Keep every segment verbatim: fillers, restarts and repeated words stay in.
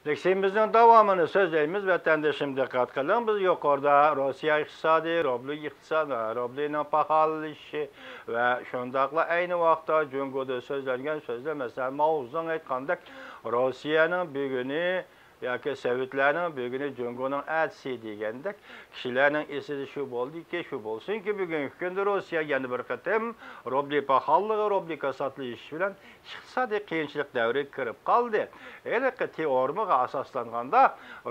لېكسىيىمىزنىڭ داۋامىنى سۆزلەيمىز. ۋەتەندىشىم، دىققەت قىلىڭ، بىز يۇقىرىدا روسىيە ئىقتىسادى، روبلى ئىقتىساد، روبلىنىڭ پاخاللىشىشى ۋە شۇنداقلا ئەينى ۋاقىتتا جۇڭگودا سۆزلەنگەن سۆزلەر، مەسىلەن، ماۋزېدۇڭ ئېيتقاندەك، روسىيەنىڭ بۈگۈنى ياكى سوۋېتلارنىڭ بۈگۈنى جۇڭگونىڭ ئەتىسى دېگەندەك، كىشىلەرنىڭ ئېسىدە شۇ بولدىكى، شۇ بولسۇنكى، بۈگۈنكى كۈندە روسىيە يەنە بىر قېتىم روبلى پاخاللىقى، روبلى كاساتلىشىشى بىلەن ئىقتىسادىي قىيىنچىلىق دەۋرىگە كىرىپ قالدى. ھېلىقى تېئورېمىغا ئاساسلانغاندا،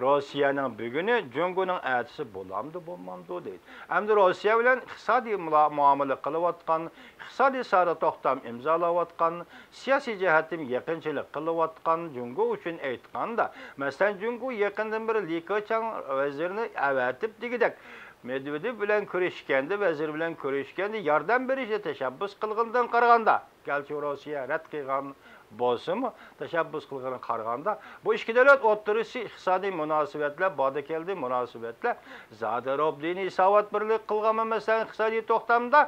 روسىيەنىڭ بۈگۈنى جۇڭگونىڭ ئەتىسى بولامدۇ، بولمامدۇ دەيدۇ. ئەمدى روسىيە بىلەن ئىقتىسادىي مۇلا-، مۇئامىلە قىلىۋاتقان، ئىقتىسادىي ساھەدە توختام ئىمزالاۋاتقان، سىياسىي جەھەتتىن يېقىنچىلىق قىلىۋاتقان جۇڭگو ئۈچۈن ئېيتقاندا، مەسىلەن، جۇڭگو يېقىندىن بېرى لى كېچاڭ ۋەزىرنى ئەۋەتىپ دېگۈدەك، مېدۋېدېۋ بىلەن كۆرۈشكەندە، ۋەزىر بىلەن كۆرۈشكەندە ياردەم بېرىشنى تەشەببۇس قىلغىنىدىن قارىغاندا، گەرچە روسىيە رەت قىلغان بولسىمۇ، تەشەببۇس قىلغىنىغا قارىغاندا، بۇ ئىككى دۆلەت ئوتتۇرىسى ئىقتىسادىي مۇناسىۋەتلەر، باردا كەلدى مۇناسىۋەتلەر زادى روبلىنى ھېسابات بىرلىك قىلغانمۇ، مەسىلەن، ئىقتىسادىي توختامدا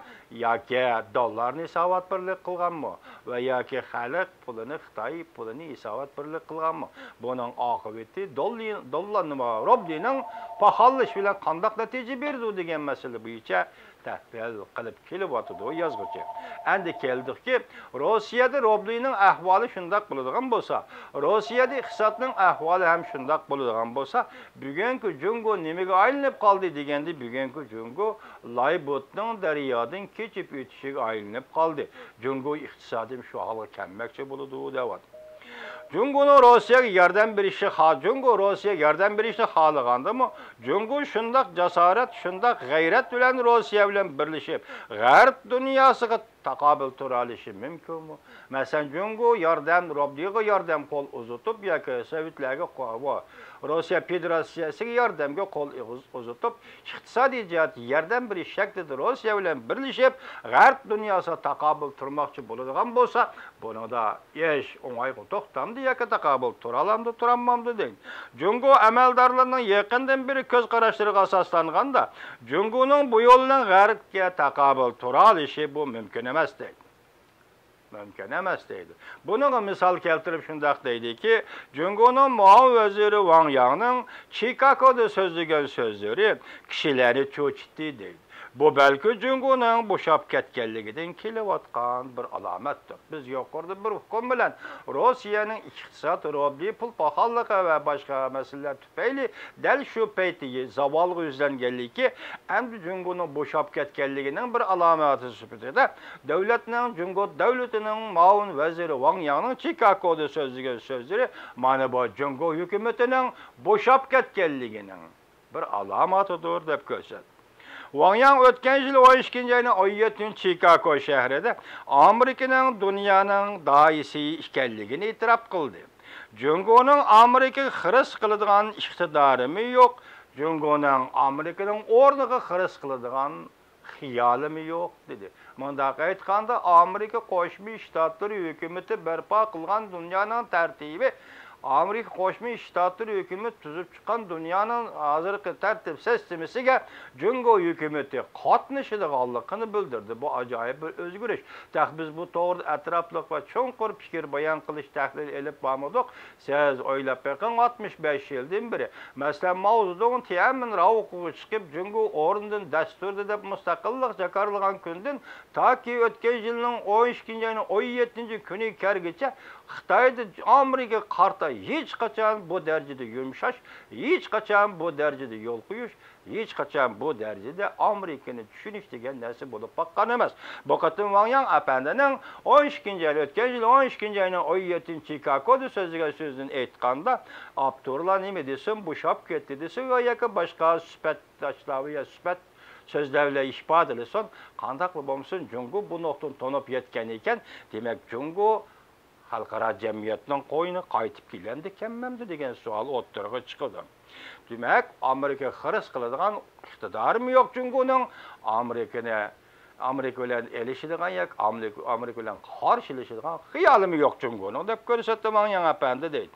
ياكى دوللارنى ھېسابات بىرلىك قىلغانمۇ ۋە ياكى خەلق پۇلىنى، خىتاي پۇلىنى ھېسابات بىرلىك قىلغانمۇ؟ بۇنىڭ ئاقىۋىتى دوللى-، دوللارنىمۇ روبلىنىڭ پاخاللىشىشى بىلەن قانداق نەتىجە بېرىدۇ دېگەن مەسىلە بويىچە تەھلىل قىلىپ كېلىۋاتىدۇ يازغۇچى. ئەندى كەلدۇقكى، روسىيەدە روبلىنىڭ ئەھۋالى شۇنداق بولىدىغان بولسا، روسىيەدە ئىقتىسادنىڭ ئەھۋالى ھەم شۇنداق بولىدىغان بولسا، بۈگۈنكى جۇڭگو نېمىگە ئايلىنىپ قالدى دېگەندە، بۈگۈنكى جۇڭگو لايبۇتنىڭ دەريادىن كېچىپ ئۆتۈشىگە ئايلىنىپ قالدى. جۇڭگو ئىقتىسادىمۇ شۇ ھالغا كەلمەكچى بولىدۇ، دەۋاتىدۇ. جۇڭگونىڭ روسىيەگە ياردەم بېرىشى خا-، جۇڭگو روسىيەگە ياردەم بېرىشنى خالىغاندىمۇ، جۇڭگو شۇنداق جاسارەت، شۇنداق غەيرەت بىلەن روسىيە بىلەن بىرلىشىپ، غەرب دۇنياسىغا تاقابىل تۇرالىشى مۇمكىنمۇ؟ مەسىلەن، جۇڭگو ياردەم، روبلىغا ياردەم قول ئۇزىتىپ ياكى سوۋېتلارغا قو-، ۋو-، روسىيە فېدېراتسىيەسىگە ياردەمگە قول ئۇز-، ئۇزىتىپ، ئىقتىسادىي جەھەتتە ياردەم بېرىش شەكلىدە روسىيە بىلەن بىرلىشىپ، غەرب دۇنياسىغا تاقابىل تۇرماقچى بولىدىغان بولسا، بۇنىڭدا ئىش ئوڭايغا توختامدۇ ياكى تاقابىل تۇرالامدۇ، تۇرالمامدۇ دەيدۇ. جۇڭگو ئەمەلدارلىرىنىڭ يېقىندىن بېرى كۆز قاراشلىرىغا ئاساسلانغاندا، جۇڭگونىڭ بۇ يولنىڭ غەربكە تاقابىل تۇرالىشى بۇ مۇمكىن ئەمەس دەيدۇ. مۇمكىن ئەمەس دەيدۇ. بۇنىڭغا مىسال كەلتۈرۈپ شۇنداق دەيدۇكى، جۇڭگونىڭ مۇئاۋىن ۋەزىرى ۋاڭ ياڭنىڭ چىكاگودا سۆزلىگەن سۆزلىرى كىشىلەرنى چۆچۈتتى دەيدۇ. بۇ بەلكى جۇڭگونىڭ بوشاپ كەتكەنلىكىدىن كېلىۋاتقان بىر ئالامەتتۇر. بىز يۇقىرىدا بىر ئۇقۇم بىلەن روسىيەنىڭ ئىقتىساد، روبلى، پۇل پاخاللىقى ۋە باشقا مەسىلىلەر تۈپەيلى دەل شۇ پەيتتە زاۋالغا يۈزلەنگەنلىكى، ئەمدى جۇڭگونىڭ بوشاپ كەتكەنلىكىنىڭ بىر ئالامىتى سۈپىتىدە، دۆلەتنىڭ، جۇڭگو دۆلىتىنىڭ مۇئاۋىن ۋەزىرى ۋاڭ ياڭنىڭ چىكاگودا سۆزلىگەن سۆزلىرى مانا بۇ جۇڭگو ھۆكۈمىتىنىڭ بوشاپ كەتكەنلىكىنىڭ بىر ئالامىتىدۇر دەپ كۆرسەتتى. ۋاڭ ياڭ ئۆتكەن يىل ئون ئىككىنچى ئاينىڭ ئون يەتتىنچى چىكاگو شەھىرىدە ئامېرىكىنىڭ دۇنيانىڭ داھىيسى ئىكەنلىكىنى ئېتىراپ قىلدى. جۇڭگونىڭ ئامېرىكىغا خىرىس قىلىدىغان ئىقتىدارىمۇ يوق. جۇڭگونىڭ ئامېرىكىنىڭ ئورنىغا خىرىس قىلىدىغان خىيالىمۇ يوق، دېدى. مۇنداق ئېيتقاندا، ئامېرىكا قوشما شتاتلىرى ھۆكۈمىتى بەرپا قىلغان دۇنيانىڭ تەرتىپى، ئامېرىكا قوشما شتاتلىرى ھۆكۈمىتى تۈزۈپ چىققان دۇنيانىڭ ھازىرقى تەرتىپ سىستېمىسىگە جۇڭگو ھۆكۈمىتى قاتنىشىدىغانلىقىنى بىلدۈردى. بۇ ئاجايىپ بىر ئۆزگىرىش. تېخى بىز بۇ توغرىدا ئەتراپلىق ۋە چوڭقۇر پىكىر بايان قىلىش، تەھلىل ئېلىپ بارمىدۇق. سىز ئويلاپ بېقىڭ، ئاتمىش بەش يىلدىن بېرى، مەسىلەن، ماۋزېدۇڭ تيەنئەنمېن راۋىقىغا چىقىپ، جۇڭگو ئورنىدىن دەس تۇردى دەپ مۇستەقىللىق جاكارلىغان كۈندىن تاكى ئۆتكەن يىلنىڭ ئون ئىككىنچى ئاينىڭ ئون يەتتىنچى كۈنىگە كەلگۈچە خىتايدا ئامېرىكىغا قارىتا ھېچقاچان بۇ دەرىجىدە يۇمشاش، ھېچقاچان بۇ دەرىجىدە يول قويۇش، ھېچقاچان بۇ دەرىجىدە ئامېرىكىنى چۈشىنىش دېگەن نەرسە بولۇپ باققان ئەمەس. بۇ قېتىم ۋاڭ ياڭ ئەپەندىنىڭ ئون ئىككىنچى ئاي، ئۆتكەن يىل ئون ئىككىنچى ئاينىڭ ئون يەتتىنچى چىكاگودا سۆزلىگەن سۆزىدىن ئېيتقاندا، ئاپتورلار نېمە دېسۇن، بوشاپ كەتتى دېسۇن ۋە ياكى باشقا سۈپەتداشلار ۋە يا سۈپەت سۆزلەر بىلەن ئىپادىلىسۇن، قانداقلا بولمىسۇن، جۇڭگو بۇ نۇقتىنى تونۇپ يەتكەن ئىكەن، دېمەك، جۇڭگو خەلقئارا جەمئىيەتنىڭ قوينىغا قايتىپ كېلەمدىكەنمەمدۇ دېگەن سوئال ئوتتۇرىغا چىقىدۇ. دېمەك، ئامېرىكىغا خىرىس قىلىدىغان ئىقتىدارىمۇ يوق جۇڭگونىڭ. ئامېرىكىنى، ئامېرىكا بىلەن ئېلىشىدىغان ياكى ئامېرىكا، ئامېرىكا بىلەن قارشىلىشىدىغان خىيالىمۇ يوق جۇڭگونىڭ، دەپ كۆرسەتتى ۋاڭ ياڭ ئەپەندى، دەيدۇ.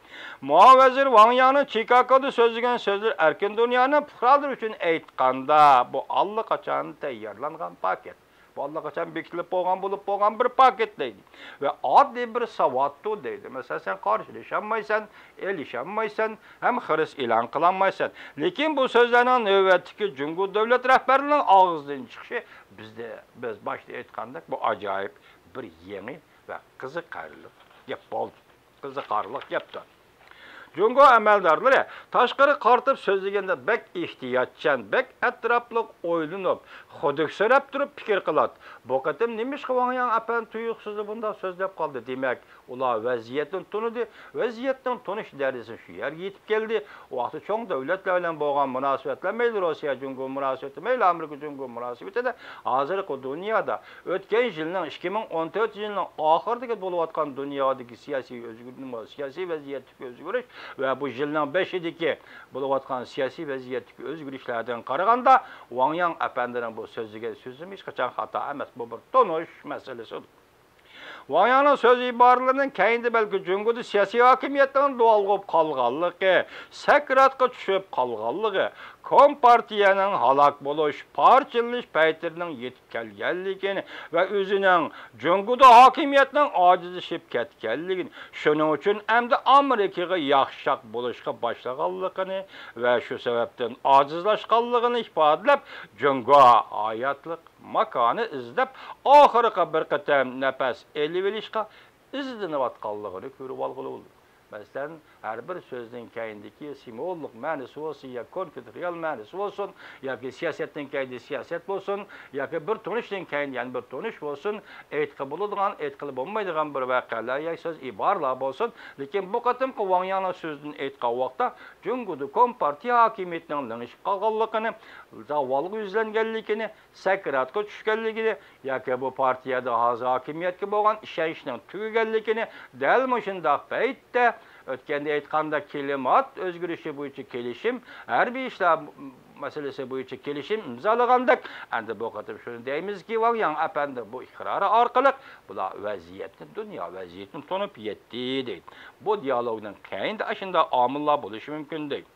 مۇئاۋىن ۋەزىر ۋاڭ ياڭنىڭ چىكاگودا سۆزلىگەن سۆزلىرى ئەركىن دۇنيانىڭ پۇقرالىرى ئۈچۈن ئېيتقاندا، بۇ ئاللىقاچان تەييارلانغان پاكىت. بۇ ئاللىقاچان بېكىتىلىپ بولغان، بولۇپ بولغان بىر پاكىت دەيدۇ. ۋە ئاددىي بىر ساۋاتتۇ دەيدۇ. مەسىلەن، سەن قارشىلىشالمايسەن، ئېلىشالمايسەن ھەم خىرىس ئېلان قىلالمايسەن. لېكىن بۇ سۆزلەرنىڭ نۆۋەتتىكى جۇڭگو دۆلەت رەھبەرلىرىنىڭ ئاغزىدىن چىقىشى بىزدە، بىز باشتا ئېيتقاندەك، بۇ ئاجايىپ بىر يېڭى ۋە قىزىقارلىق گەپ بولدى. قىزىقارلىق گەپتۇر. جۇڭگو ئەمەلدارلىرى تاشقىرىغا قارىتىپ سۆزلىگەندە بەك ئېھتىياتچان، بەك ئەتراپلىق ئويلىنىپ، خۇدۈكسىرەپ تۇرۇپ پىكىر قىلاتتى. بۇ قېتىم نېمىشقا ۋاڭ ياڭ ئەپەندى تۇيۇقسىزلا بۇنداق سۆزلەپ قالدى؟ دېمەك، ئۇلار ۋەزىيەتنى تونۇدى، ۋەزىيەتنىڭ تونۇش دەرىجىسى شۇ يەرگە يېتىپ كەلدى. ئۇ ۋاقىتتا چوڭ دۆلەتلەر بىلەن بولغان مۇناسىۋەتلەر، مەيلى روسىيە جۇڭگو مۇناسىۋىتى، مەيلى ئامېرىكا جۇڭگو مۇناسىۋىتىدە ھازىرقى دۇنيادا ئۆتكەن يىلنىڭ، ئىككى مىڭ ئون تۆتىنچى يىلنىڭ ئاخىرىدىكى بولۇۋاتقان دۇنيادىكى سىياسىي ئۆزگىرىش، سىياسىي ۋەزىيەتتىكى ئۆزگىرىش ۋە بۇ يىلنىڭ بېشىدىكى بولۇۋاتقان سىياسىي ۋەزىيەتتىكى ئۆزگىرىشلەردىن قارىغاندا، ۋاڭ ياڭ ئەپەندىنىڭ بۇ سۆزلىگەن سۆزىمۇ ھېچقاچان خاتا ئەمەس. بۇ بىر تونۇش مەسىلىسىدۇر. ۋاڭ ياڭنىڭ سۆز ئىبارىلىرىنىڭ كەينىدە بەلكى جۇڭگودا سىياسىي ھاكىمىيەتنىڭ زاۋالغا بولۇپ قالغانلىقى، سەكراتقا چۈشۈپ قالغانلىقى، كومپارتىيەنىڭ ھالاك بولۇش، پارچىلىنىش پەيتىنىڭ يېتىپ كەلگەنلىكىنى ۋە ئۆزىنىڭ جۇڭگودا ھاكىمىيەتنىڭ ئاجىزلىشىپ كەتكەنلىكىنى، شۇنىڭ ئۈچۈن ئەمدى ئامېرىكىغا ياخشىراق بولۇشقا باشلىغانلىقىنى ۋە شۇ سەۋەبتىن ئاجىزلاشقانلىقىنى ئىپادىلەپ، جۇڭگو ھاياتلىق ماكانى ئىزدەپ، ئاخىرقى بىر قېتىم نەپەس ئېلىۋېلىشقا ئىزدىنىۋاتقانلىقىنى كۆرۈۋالغىلى بولىدۇ. مەسىلەن، ھەر بىر سۆزنىڭ كەينىدىكى سىمۋوللۇق مەنىسى بولسۇن، يا كونكرېت رېئال مەنىسى بولسۇن، ياكى سىياسەتنىڭ كەينىدە سىياسەت بولسۇن، ياكى بىر تونۇشنىڭ كەينىدە يەنە بىر تونۇش بولسۇن، ئېيتقىلى بولىدىغان، ئېيتقىلى بولمايدىغان بىر ۋەقەلەر يا سۆز ئىبارىلەر بولسۇن. لېكىن بۇ قېتىمقى ۋاڭ ياڭنىڭ سۆزىدىن ئېيتقان ۋاقىتتا، جۇڭگودا كومپارتىيە ھاكىمىيىتىنىڭ لىڭشىپ قالغانلىقىنى، زاۋالغا يۈزلەنگەنلىكىنى، سەكراتقا چۈشكەنلىكىنى ياكى بۇ پارتىيەدە ھازىر ھاكىمىيەتكە بولغان ئىشەنچنىڭ تۈگىگەنلىكىنى، دەل مۇشۇنداق پەيتتە، ئۆتكەندە ئېيتقاندەك، كىلىمات ئۆزگىرىشى بويىچە كېلىشىم، ھەربىي ئىشلار مەسىلىسى بويىچە كېلىشىم ئىمزالىغاندەك، ئەمدى بۇ قېتىم شۇنى دەيمىزكى، ۋاڭ ياڭ ئەپەندى بۇ ئىقرارى ئارقىلىق بۇلار ۋەزىيەتنى، دۇنيا ۋەزىيىتىنى تونۇپ يەتتى، دەيدۇ. بۇ دىيالوگنىڭ كەينىدە ئاشۇنداق ئامىللار بولۇشى مۇمكىن، دەيدۇ.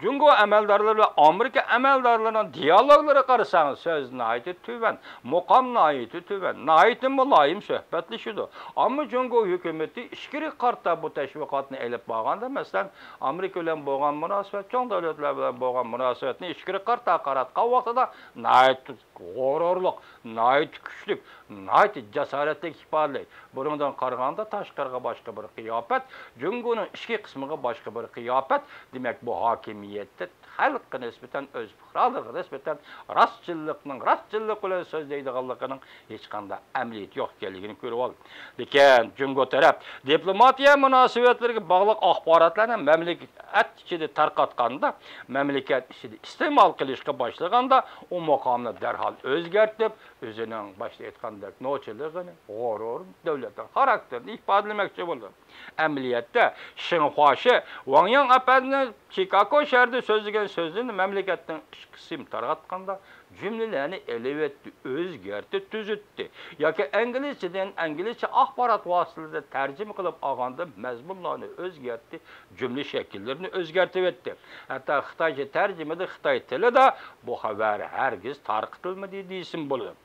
جۇڭگو ئەمەلدارلىرى بىلەن ئامېرىكا ئەمەلدارلىرىنىڭ دىيالوگلىرىغا قارىساڭ، سۆز ناھايىتى تۆۋەن، مۇقام ناھايىتى تۆۋەن، ناھايىتى مۇلايىم سۆھبەتلىشىدۇ. ئەمما جۇڭگو ھۆكۈمىتى ئىچكىرىگە قارىتا بۇ تەشۋىقاتنى ئېلىپ بارغاندا، مەسىلەن، ئامېرىكا بىلەن بولغان مۇناسىۋەت، چوڭ دۆلەتلەر بىلەن بولغان مۇناسىۋەتنى ئىچكىرىگە قارىتا قاراتقان ۋاقتىدا ناھايىتى غۇرۇرلۇق، ناھايىتى كۈچلۈك، ناھايىتى جاسارەتلىك ئىپادىلەيدۇ. بۇنىڭدىن قارىغاندا، تاشقىرىغا باشقا بىر قىياپەت، جۇڭگونىڭ ئىچكى قىسمىغا باشقا بىر قىياپەت. دېمەك، بۇ ھاكىمىيەتتە خەلققە نىسبەتەن، ئۆز پۇقرالىرىغا نىسبەتەن راستچىللىقنىڭ، راستچىللىق بىلەن سۆزلەيدىغانلىقىنىڭ ھېچقانداق ئەمەلىيىتى يوق ئىكەنلىكىنى كۆرۈۋالدى. لېكىن جۇڭگو تەرەپ دىپلوماتىيە مۇناسىۋەتلىرىگە باغلىق ئاخباراتلارنى مەملىكەت ئىچىدە تارقاتقاندا، مەملىكەت ئىچىدە ئىستېمال قىلىشقا باشلىغاندا، ئۇ مۇقامنى دەرھال ئۆزگەرتىپ، ئۆزىنىڭ باشتا ئېيتقاندەك نوچىلىقىنى، غۇرۇرىنى، دۆلەتنىڭ خاراكتېرىنى ئىپادىلىمەكچى بولىدۇ. ئەمەلىيەتتە، شېڭخۇاشى ۋاڭ ياڭ ئەپەندىنىڭ چىكاگو شەھىرىدە سۆزلىگەن سۆزلىرىنى مەملىكەتنىڭ ئىچكى قىسمى تارقاتقاندا، جۈملىلەرنى ئېلىۋەتتى، ئۆزگەرتتى، تۈزىتىپ، ياكى ئىنگلىزچىدىن ئىنگلىزچە ئاخبارات ۋاسىتىلىرىدە تەرجىمە قىلىپ ئالغاندا، مەزمۇنلارنى ئۆزگەرتتى، جۈملە شەكىللىرىنى ئۆزگەرتىۋەتتى. ھەتتا خىتايچە تەرجىمىدە خىتاي تىلىدا بۇ خەۋەر ھەرگىز تارقىتىلمىدى دېيىشىمۇ بولىدۇ.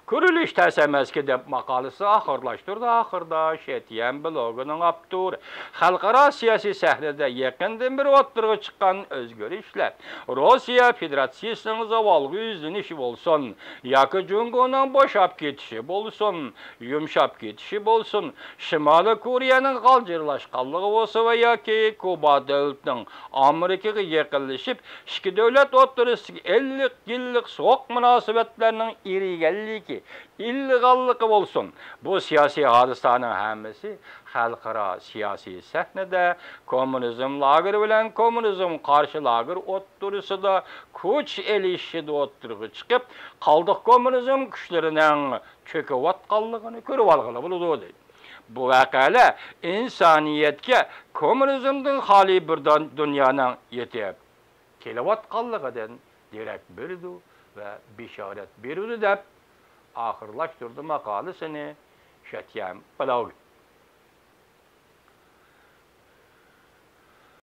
كۆرۈلۈش تەس ئەمەسكى دەپ ماقالىسى ئاخىرلاشتۇرىدۇ. ئاخىرىدا شېتيەن بىلوگىنىڭ ئاپتورى، خەلقئارا سىياسىي سەھنىدە يېقىندىن بېرى ئوتتۇرىغا چىققان ئۆزگىرىشلەر، روسىيە فېدېراتسىيىسىنىڭ زاۋالغا يۈزلىنىشى بولسۇن، ياكى جۇڭگونىڭ بوشاپ كېتىشى بولسۇن، يۇمشاپ كېتىشى بولسۇن، شىمالىي كورېيەنىڭ غالجىرلاشقانلىقى بولسا ۋە ياكى كۇبا دۆلىتىنىڭ ئامېرىكىغا يېقىنلىشىپ، ئىككى دۆلەت ئوتتۇرىسىدىكى ئىللىق يىللىق سوغۇق مۇناسىۋەتلەرنىڭ ئېرىگەنلىكى، ئىلغانلىقى بولسۇن، بۇ سىياسىي ھادىسىلەرنىڭ ھەممىسى خەلقئارا سىياسىي سەھنىدە كوممۇنىزم لاگېرى بىلەن كوممۇنىزم قارشى لاگېر ئوتتۇرىسىدا كۈچ ئېلىشىشىدا ئوتتۇرىغا چىقىپ، قالدۇق كوممۇنىزم كۈچلىرىنىڭ چۆكۈۋاتقانلىقىنى كۆرۈۋالغىلى بولىدۇ، دەيدۇ. بۇ ۋەقەلەر ئىنسانىيەتكە كوممۇنىزمدىن خالىي بىر دان-، دۇنيانىڭ يېتىپ كېلىۋاتقانلىقىدىن دېرەك بېرىدۇ ۋە بېشارەت بېرىدۇ، دەپ ئاخىرلاشتۇردى ماقالىسىنى شېتيەن بىلوگېن.